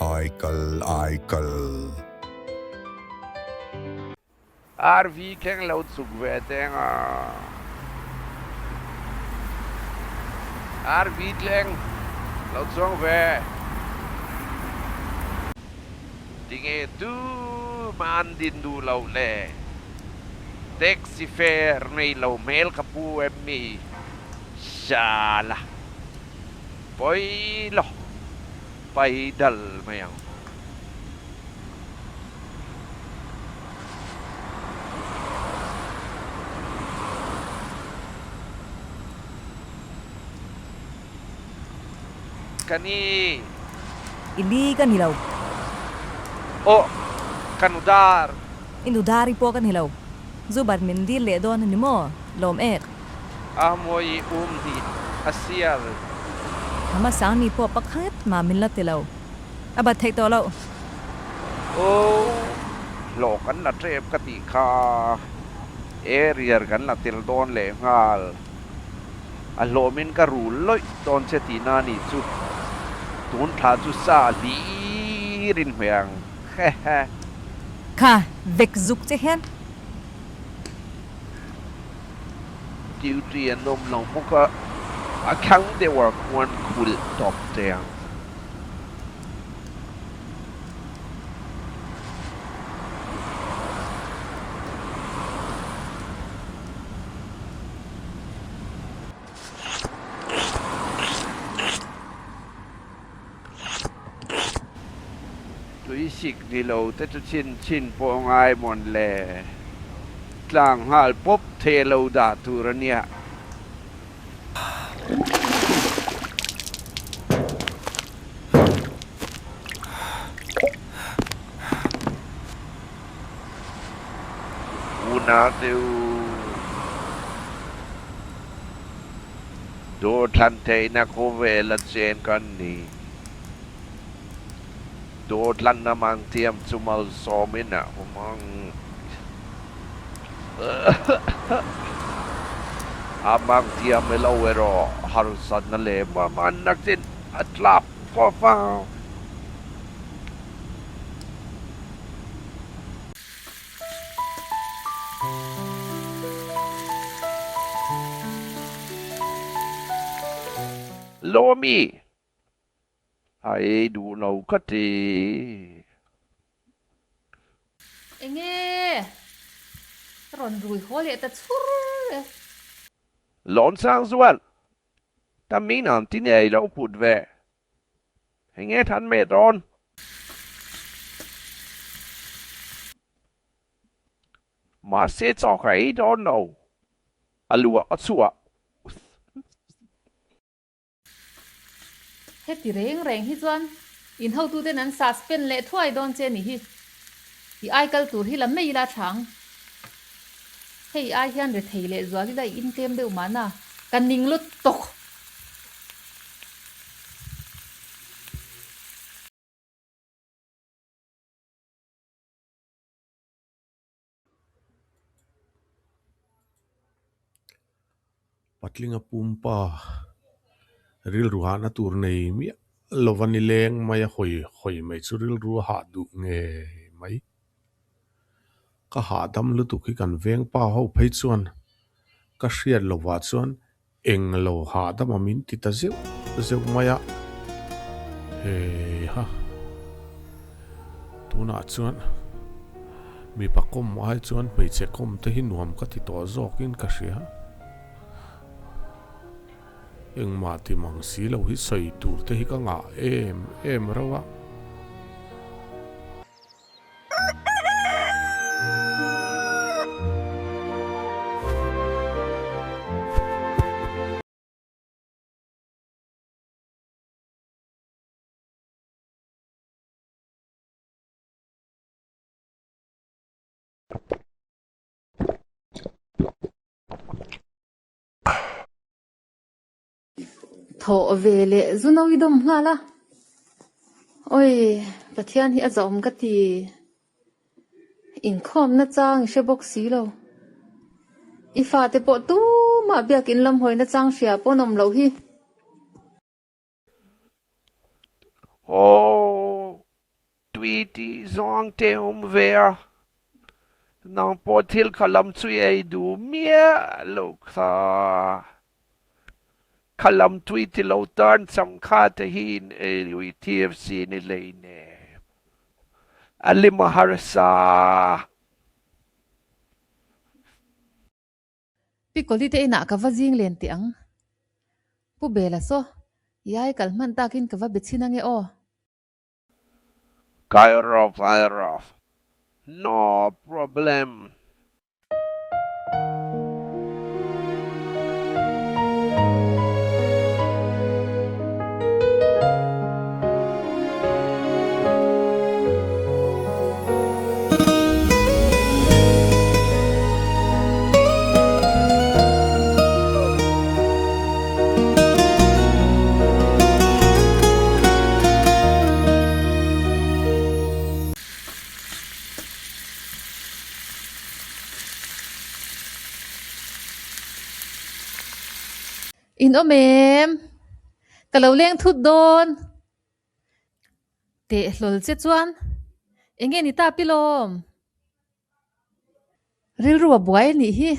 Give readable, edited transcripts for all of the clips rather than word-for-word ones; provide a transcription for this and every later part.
Aikal aikal. RV kheng lo chuk ve teng a. RV tleng lo chuang ve. Tinge tu mah an din duh loh le? Taxi fare nei lo hmel ka pu em mi? Shala. Pawi lo. Paidal mai ang. Ka ni. I li ka ni lo. Aw, ka nu dar. I nu dar i pawh ka ni lo. Zubat min dil leh dawn a ni maw? Lawm ek. A mawi um hnih a sial. Hama sang ni pawh pakhat mah min la ti lo. A bat theih tawh loh. Aw, hlawh kan la tep ka tih kha. Area kan la tel dawn leh nghal. A hlawmin ka rul lawih dawn che tihna a nih chu. Tun thla chu sa hlir in hmeh ang. Hehe. Kha vek zuk che hian. Duty an awm lo bawk a, a thlang deuh ah khuan khulh tawp che ang. Tuisik ni lo te chu chin chin pawh ngai mawn le. Tlang nghal pawp thei lo dah tur a nia. Una deuh Dawrthlan theihna khawvel a chen kan ni. Dawrthlan a mang thiam chu malsawmin a awm ang. A mang thiam elo erawh harsatna leh hmamanna chin a tlak fawf a. Lawmi, a ei duh lo ka ti. Enge? Rawn rui haw leh ta chhur e. Lawnsang chuan, Tammin an ti nei lo put ve. Enge than meh dawn? Mahse chaw ka ei dawn lo. A luah a chhuah. Heti reng reng hi chuan in hotuten an suspend leh thuai dawn che ni hi. I ai kal tur hi la mai ila tha ang. Hei ai hian rethei leh zual ila i intlem deuh mahna ka ning lut tawk. Patlinga pumpa rilru hahna tur nei miah lova nileng mai a hawi hawi mai chu rilru a hah duh ngei mai. Ka hahdam lutuk hi kan veng pa ho phei chuan ka hriat lovah chuan Eng lo hahdam a min ti ta zeuh zeuh mai a, heiha tunah chuan mipa kawm ai chuan hmeichhe kawm te hi nuam ka ti tawh zawkin ka hria. Engmah ti mang si lo hi sawi tur te hi ka ngah em em reuh a. Thawh ve leh zu no i dawm nghal a, awi Pathian hi a zawm ka ti, inkhawmna chang i hre bawk si lo, i fate pawh tumah biakin lam hawina chang hria pawh an awm loh hi. Aw. tui tih zawng te awm ve a, nang pawh thil kha lam chu i ei duh miah lo kha. Kha lam tui ti lo tan changkha te hi in ei lui TFC ni hlei nem. A lim a harsa. Pi Kawli te inah ka va zing len teh ang. Pu Bela saw, Iai kal hman takin ka va be chhin ange aw. Kairov Kairov, No problem. In awm em? Ka lo leng thut dawn. Teh hlawl che chuan eng nge ni ta pilawm? Rilru a buai a nih hi.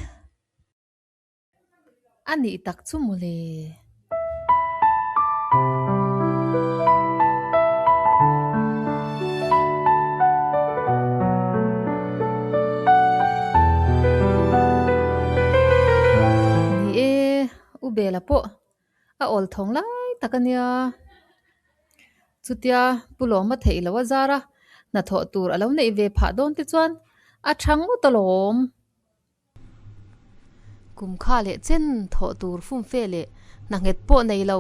A nih tak chu mawle. Ni e, U Bela pawh a awl thawng lai tak a nia. Chutia Pu Lawma theih loh a zar a, hnathawh tur a lo neih ve phah dawn te chuan a tha ngawt alawm. Kum kha leh chen thawh tur fumfe leh hna nghet pawh nei lo.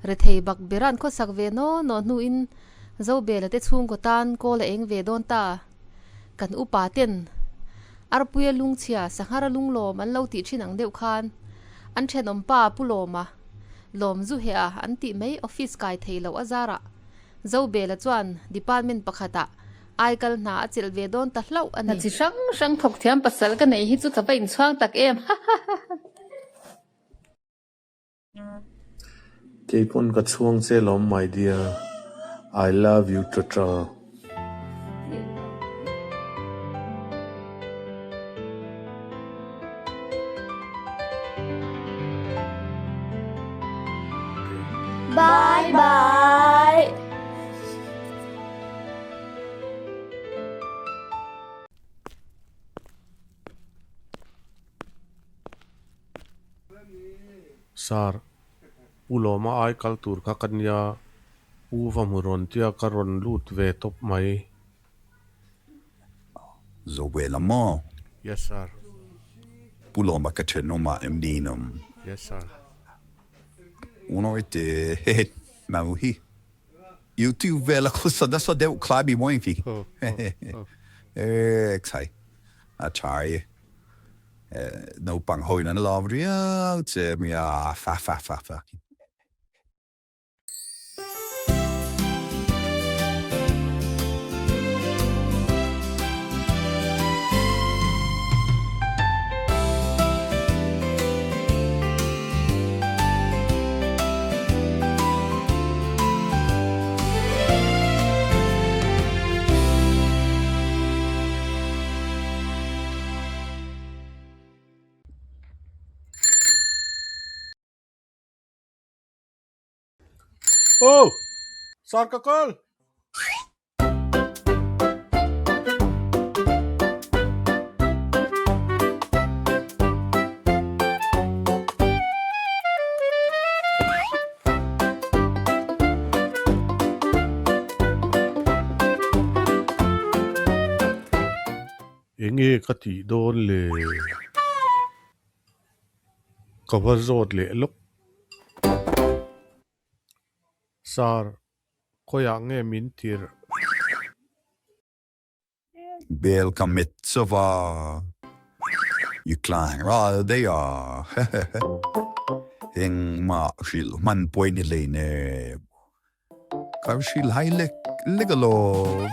Rethei bak beran khawsak ve naw naw hnuin Zobela te chhungkaw tan kawl a eng ve dawn ta. Kan upa ten Arpuia lungchhia Sanghara lunglawm an lo tih thin ang deuh khan an thenawm pa Pu Lawma lawm zu heh a an tih mai office kai thei loh a zarah Zobela chuan department pakhatah Aikal hna a chelh ve dawn ta hlauh a ni. Hna chi hrang hrang thawk thiam pasal ka nei hi chu ka va inchhuang tak em hahaha. Keipawn ka chhuang che lawm my dear, I love you total. Bye bye. Sir, Pu Lawma ai kal tur kha ka nia, Pu va hmu rawn tia ka rawn lut ve tawp mai. Zobuela maw? Yes sir. Pu Lawma ka thenawm ah em ni nawm? Yes sir. Unawi te hehe nau hi YouTube vela khusa nasa deuh khlai mi mawi fi. E khai a tha e. Naupang hoin an lawm riau che mia fa fa fa fa. Oh! Sar ka kal! Enge ka tih dawn le? Ka va zawt leh lawk. Sir, khawiah nge min tirh? Bel ka met chauva i tlang ral daih a, engmah hrilh hman pawh ni hlei nem. Ka hrilh hai lek lek alawm,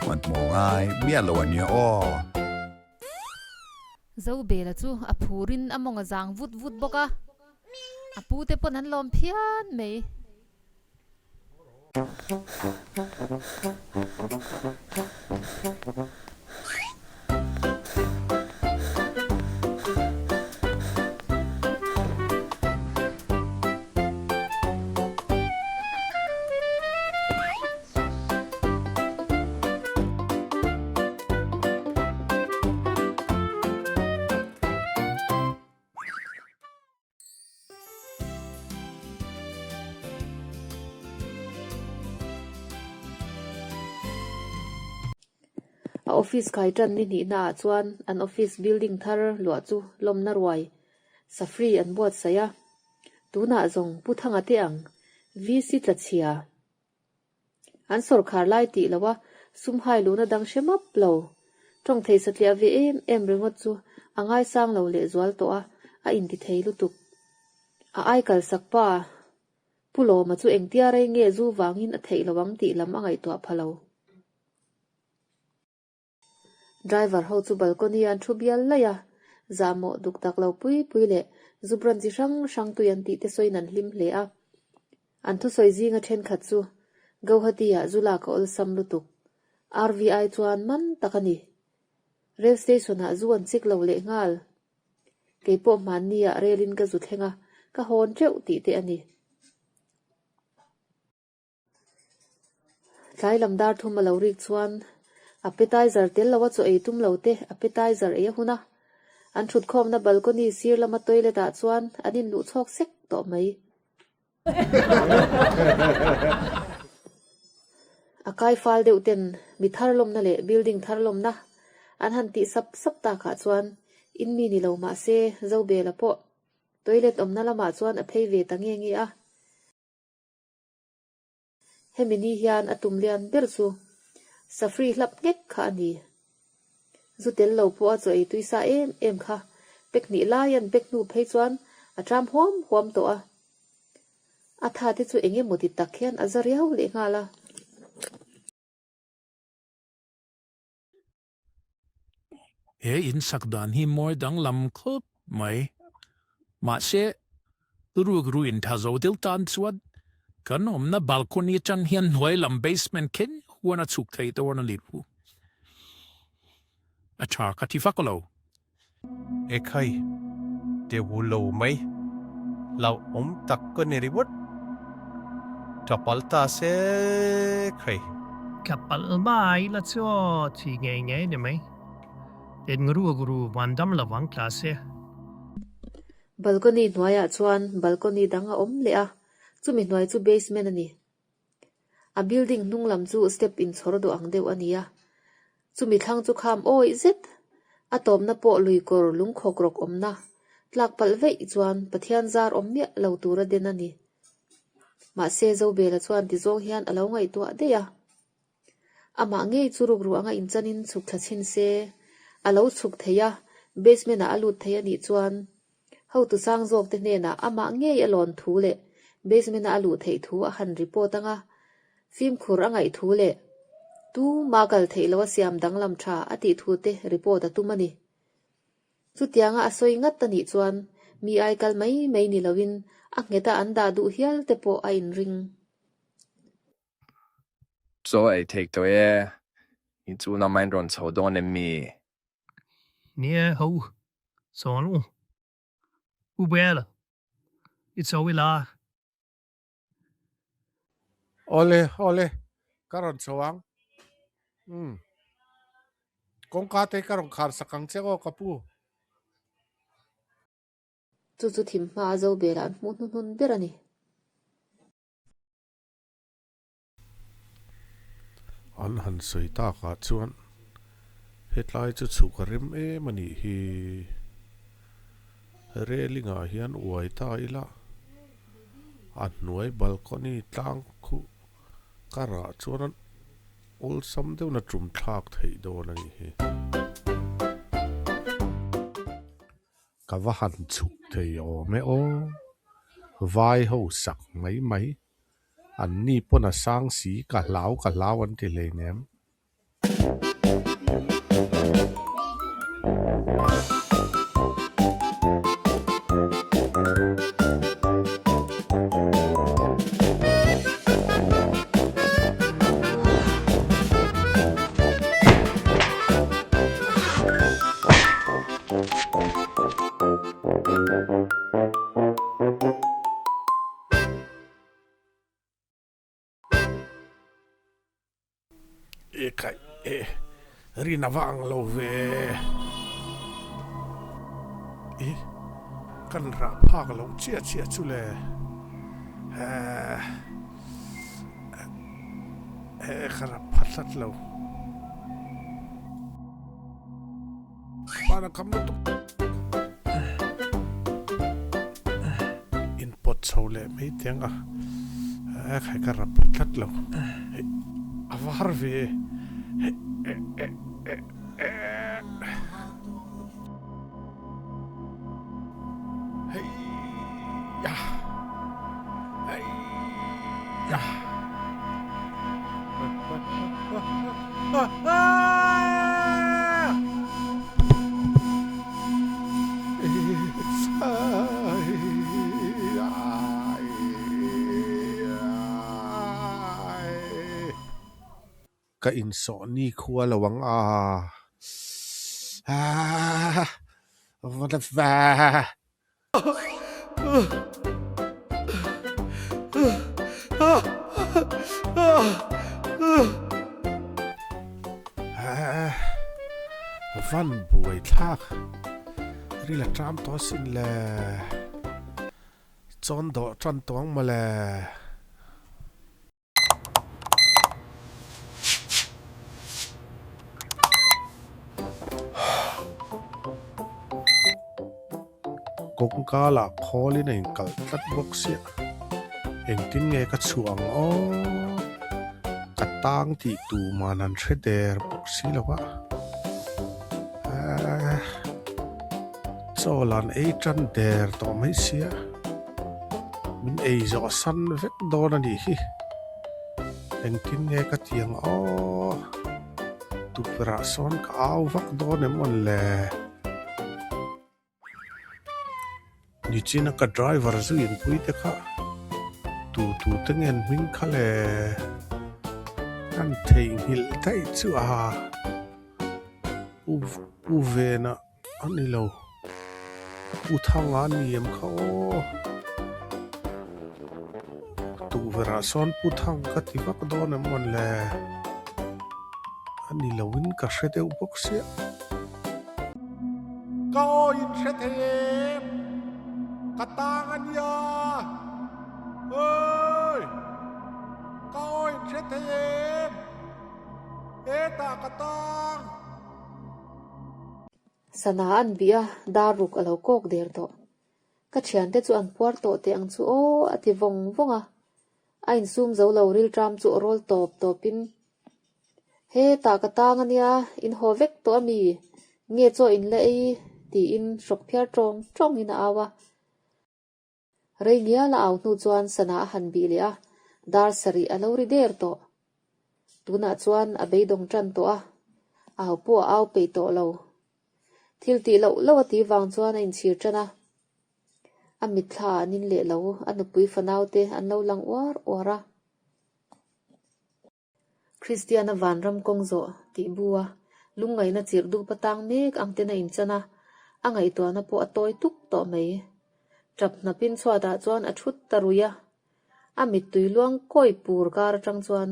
hmanhmawh ngai miah lo a nia aw. Zobela chu a phurin a mawng a zang vut vut bawk a, a pute pawn an lawm phian mai. A office kai tan ni hnihna ah chuan an office building thar luah chu lawmna ruai safri an buatsaih a, tunah zawng Pu Thanga te ang VC tla chhia An sawrkhar lai tih loh a, sum hai luhna dang hre map lo. Tawng thei satliah ve em em ringawt chu a ngaisang lo leh zual tawh a, a inti thei lutuk. A aikal sak pa Pu Lawma chu engtia rei nge zu vangin a theih lo ang tih lam a ngaihtuah pha lo. Driver ho chu balcony an thu bial laih a, zahmawh duk tak lo pui pui leh zu brand chi hrang hrang tui an tih te sawiin an hlim hle a. An thusawi zinga thenkhat chu Guwahati ah zu lak a awlsam lutuk. RVI chuan man tak a ni. Rail station ah zu an chik lo leh nghal. Keipawh hmanni ah rail in ka zu thleng a, ka hawn teuh tih te a ni. Tlai lam dar thum a lo rik chuan appetizer tel loa chaw ei tum lo te appetizer ei a hun a, an thutkhawmna balcony sir lama toilet ah chuan an inluh chhawk sek tawh mai. A kai fal deuh ten mi thar lawmna leh building thar lawmna an han tih sap sap takah chuan in mi ni lo mahse Zobela pawh toilet awmna lamah chuan a phei ve ta nge nge a. Hemi ni hian a tum lian ber chu Safri hlap nghek kha a ni. Zu tel lo pawh a chaw ei tui sa em em kha pek hnih lai an pek hnu phei chuan a ṭam huam huam tawh a. A tha te chu eng emaw ti tak hian a za riau leh nghal a. He insak dan hi mawi danglam khawp mai. Mahse, rukru intha zo deuh tan chuan kan awmna balcony atang hian hnuai lam basement khen huan a chhuk thei dawn a ni pu. A tha ka ti vak lo. Ekhai, deuh lo mai. Hlauhawm tak ka ni ringawt. Tla palh ta se khai. Tla palh mai la chu aw thi ngei ngei ni mai. Eng rukru van dam lo ang tla se. Balcony hnuaiah chuan balcony dang a awm leh a, chumi hnuai chu basement a ni. A building hnung lam chu step inchhawr duh ang deuh a ni a, chumi thlang chu kham awih zet, a tawpna pawh lui kawr lungkhawk rawk awmna tlak palh veih chuan Pathian zar awm miah lo tura den a ni. Mahse Zobela chuan tizawng hian a lo ngaihtuah daih a. Amah ngei chu rukru anga inchanin chhuk thla chhin se, a lo chhuk thei a, basement ah a lut thei a nih chuan hotu sang zawk te hnenah amah ngei a lawn thu leh basement a a luh theih thu a han report anga fimkhur a ngaih thu leh tuma kal theih loh a siam danglam tha a tih thu te report a tum a ni. Chutianga a sawi ngat a nih chuan mi ai kal mai mai ni loin a nghet a an dah duh hial te pawh a inring. Chaw ei theih tawh e, in chu na main rawn chho dawn em mi? Nia ho, sawn u. U Bela, i chho ila. Awle, awle, ka rawn chho ang. Umm. Kawngka te ka rawn khar sak ang che aw ka pu. Chu chu thim hma a Zobela an hmuh hnuhnun ber a ni. An han sawi takah chuan hetlai chu chhuk a rem em a nih hi. Railing ah hian uai ta ila a hnuai balcony tlang khuh karah chuan an awlsam deuhin a tum thlak theih dawn a nih hi. Ka va han chhuk thei awm e aw, vai ho sak mai mai. An ni pawn a sang si, ka hlau ka hlau an ti hleinem. E kai e rin a va ang lo ve i kan rah phak lo chiah chiah chu le e ka rap pha tlat lo. Pana kam lutuk in pawt chho leh mai teng a e khai ka rap tlat lo hei a var ve hei e e e e hei ya hei ya. Ka insawh ni khua lo ang a. Van buai thlak ril a ṭam tawh asin le, chawn dawh ṭan tawh ang mawle. Kawngka lah khawlin a inkalh tlat bawk sia, engtin nge ka chhuah ang aw? Ka tang tih tuman an hre der bawk si lo a, eeh chaw lah an ei tan der tawh mai sia. Min ei zawh san vek dawn a nih hi. Engtin nge ka ti ang aw? Tukverhah sawn ka au vak dawn em awn le? Nichina ka driver zu inpui te kha tu tu te nge an hming kha le? An theihnghilh daih chu a pu Vena. A ni lo. U Thanga a ni em kha aw. Tukverhah sawn Pu Thang ka ti vak dawn em mawn le. A ni loin ka hre deuh bawk sia. Ka aw in hre thei em? Ka tang a nia. Oi! Ka aw in hre thei em? Hetah ka tang. Sana an bih a, dar ruk a lo kawk der tawh. Ka thiante chu an puar tawh teh ang chu aw a ti vawng vawng a. A insum zo lo rilṭam chu a rawl tawp tawpin, Hetah ka tang a nia, in haw vek tawh a mi? Nge chaw in la ei? tiin hrawk phiar ṭawng ṭawngin a au a. Rei ngial a au hnu chuan sana a han bih leh a, dar sarih a lo ri der tawh. Tunah chuan a beidawng tan tawh a, au pawh a au peih tawh lo. Thil tih loh loh a tih vang chuan a inchhir tan a. A mitthla ah an in leh lo, a nupui fanau te an lo lang uar uar a. Kristiana vanram kawng zawh tih bu a lungngaihna chirh dup a tang mek ang ten a inchan a, a ngaihtuahna pawh a tawi tuk tawh mai. Tap hnapin chhuatah chuan a thut ta ruih a, a mittui luang kawi pur kar atang chuan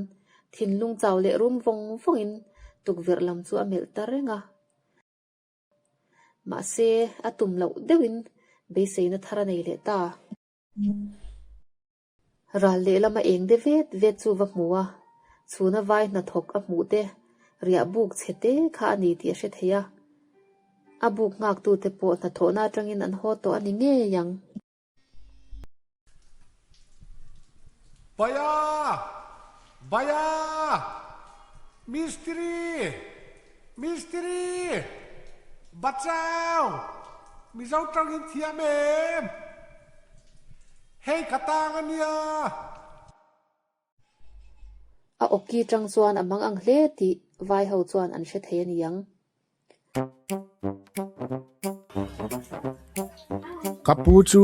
thinlung chau leh rum vawng vawngin tukverh lam chu a melh ta reng a. Mahse, a tum loh deuhin beiseina thar a nei leh ta. Ral lehlam a eng de vet vet chu va hmu a, chhuna vai hnathawk a hmuh te riah buk chhe te kha a ni tih a hre thei a. A buk nghaktute pawh hnathawhna atangin an haw tawh a ni ngei ang. Baya! Baya! Mistiri! Mistiri! Bachau! Mizo tangin thiam em? Hei ka tang a nia. A awki tang chuan a mang ang hle tih vai ho chuan an hre thei a ni ang. Ka pu chu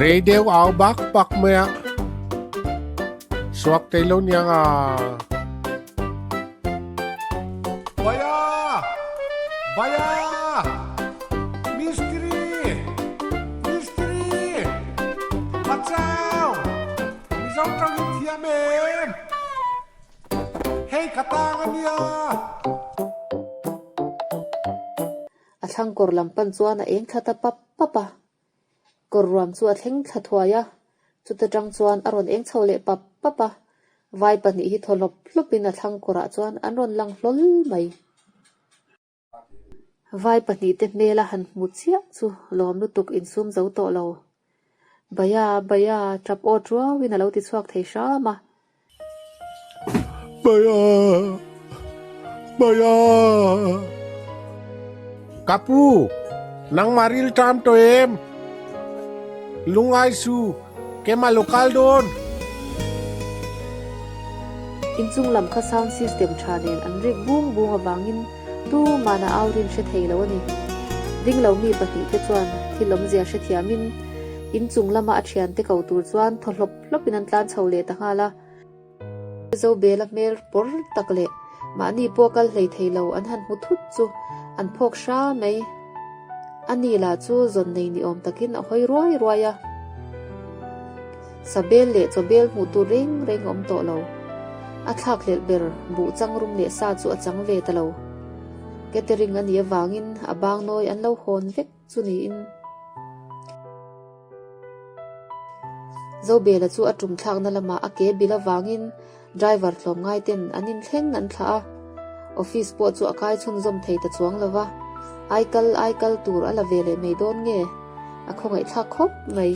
rei deuh au bak bak mai a, suak thei lo niang a. Baya! Baya! Mistiri! Mistiri! Pachau! Mizo tang in thiam em? Hei ka tang a nia! A thlang kawr lam pan chuan a eng thla ta pap pap a. Kawr ruam chu a thleng thla thuai a, chuta tang chuan a rawn eng chho leh pap pap a. Vai pahnih hi thaw hlawp hlawpin a thlang kawrah chuan an rawn lang hlawl mai. Vai pahnihte hmela han hmu chiah chu lawm lutuk insum zo tawh lo. Baya, baya, tap aw tuauin a lo ti chhuak thei hram a. Baya, baya. Ka pu, nangmah ril ṭam tawh em? Lungai su, Keimah lo kal dawn. Inchung lam kha sound system tha nen an rik bung bung avangin tuman a au rin hre thei lo a ni. Ding lo mi pahnihte chuan thil awmzia hrethiamin inchung lama a thiante ko tur chuan thaw hlawp hlawpin an tlan chho leh ta nghal a. Zobela hmel pawr tak leh mahni pawh kal hlei thei lo an han hmu thut chu an phawk hra mai. A ni lah chu zawn nei ni awm takin a hawi ruai ruai a. Sabel leh chawbel hmuh tur reng reng a awm tawh lo. A thlakhlelh ber buh chang rum leh sa chu a chang ve ta lo. Catering a nih avangin a bang nawi an lo hawn vek chu niin. Zobela chu a tum thlakna lamah a ke bil avangin driver tlawmngai ten an inthleng an thlah a, office pawh chu a kai chhunzawm thei ta chuang lo va, ai kal ai kal tur a la ve leh mai dawn nge? A khawngaihthlak khawp mai.